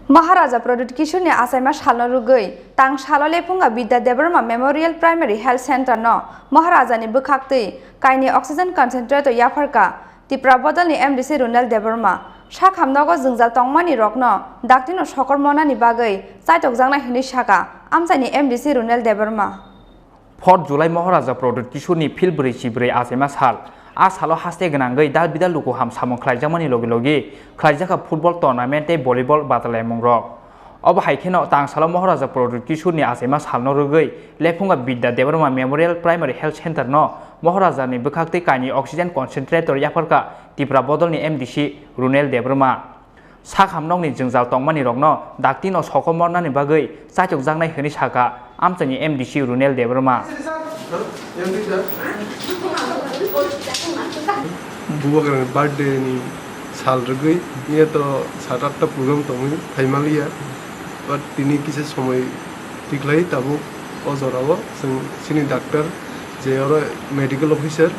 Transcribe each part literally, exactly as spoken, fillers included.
Maharaja Pradyut Kishorni achaima salno rwgwi tang salo Lephunga Bidya Debbarma Memorial Primary Health Center no Maharajani bwkhaktwi kainwi oxygen concentrator yapharkha Tipra bodolni M D C Runel Debbarma. Sakhamnogo jwngjal tongmani rokno daktino sokor monani bagwi chaitokjaknai hwnwi sakha amchaini M D C Runel Debbarma. Fourth July Maharaja Pradyut Kishorni phil brwi chibrwi achaima sal. A salo haste gwnangwi dal bidal luku ham samung khlaijakmani logi logi khlaijakha football tournament tei volleyball batalayamung rok. Obo hai kheno tang salo Maharaja Pradyut Kishorni achaima salno rwgwi Lephunga Bidya Debbarma Memorial Primary Health Center no Maharajani bwkhaktwi kainwi oxygen concentrator yapharkha Tipra bodolni M D C Runel Debbarma. Sakhamnokni jwngjal tongmani rokno daktino sokol mornani bagwi chaitokjaknai hwnwi sakha amchaini M D C Runel Debbarma. Bubagrani birthday ni sal rwgwi, iya to sat atta program tongwi phaimaliya, but tini kisa somoi tikhlai tabuk o jorao chwng chini doctor je oro medical officer,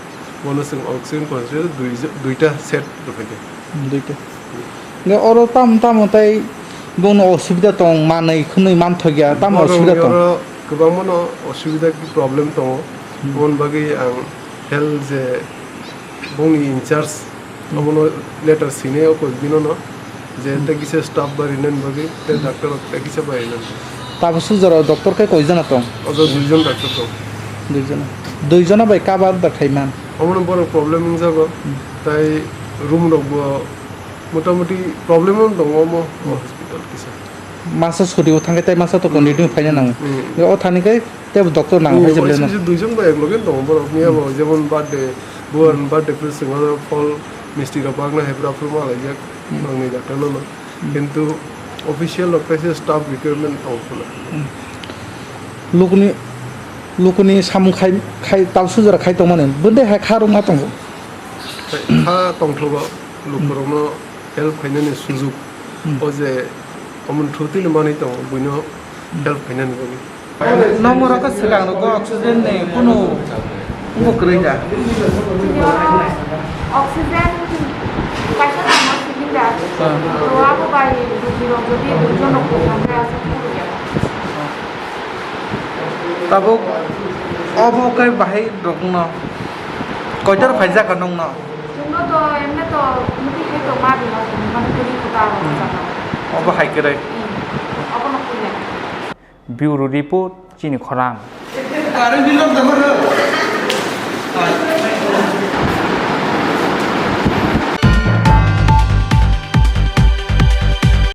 bono chwng oxygen concentrator dui, duita set rwphaikha. Duita. Hwnkhe oro tamo tamo tei bono osubida tong, manwi khwnwi manthokya, tamo oro osubida tong? Oro kwbangmano osubida problem tongo. Hmm. Aboni bagwi ang health je bongni in charge, hmm, abono letter sinai o koi binono je, hmm, tei kisa staff barinani bagwi tei, hmm, doctor rok tei kisa barinani. Tabuk sujaro doctor khe koi jona tong? Ojo dui jon doctor tong. Dui jona. Dui jona bai cover da khai man? Omono borok problem wngjago. Hmm. Tai room rok bo motamoti problem wng tongo omo, hmm, hospital kisa. Masa suri o thangkhe tei masa to, hmm, continue phaina nango. Hmm. O thani khe tei bo doctor nango. Hmm, hai je omo belai no. Sisi dui jon bai ek loge tongo borok. Miya bo, hmm, jemon birthday, buar, hmm, birthday phuru chwng oro phol misti rok bagna hai phuru aphuru ma laijak. Hmm. Nangni doctor no no. Hmm. Kintu official rok kaisa staff requirement tongo khuna. Hmm. Lukuni, lukuni samung khai, khai tal sujara khai tongmani bwdai hai kha rwma tongo. Khai kha tongthogo lukurokno help khainani sujuk. Hmm. O je omo thutwino manwi tongo buino, hmm, help khainani bagwi. Nokmorok khe swkang rwgo oxygen ni kunu wngbo kwrwi da. Oxygen kaisa tamo cylinder. Ah. To abo bai rugirok jodi duijon rok thangkhe aswk phuru ya. Tabuk obo khe bahai rokno koitor phaijak nokno? Chwngno to emne to muti hai to ma bima chwng mane kwrwi kho ta aro. Hmm. Jagao. Obo hai kwrwi. Hmm. Obono kuya. Bureau Report, Chini Khorang.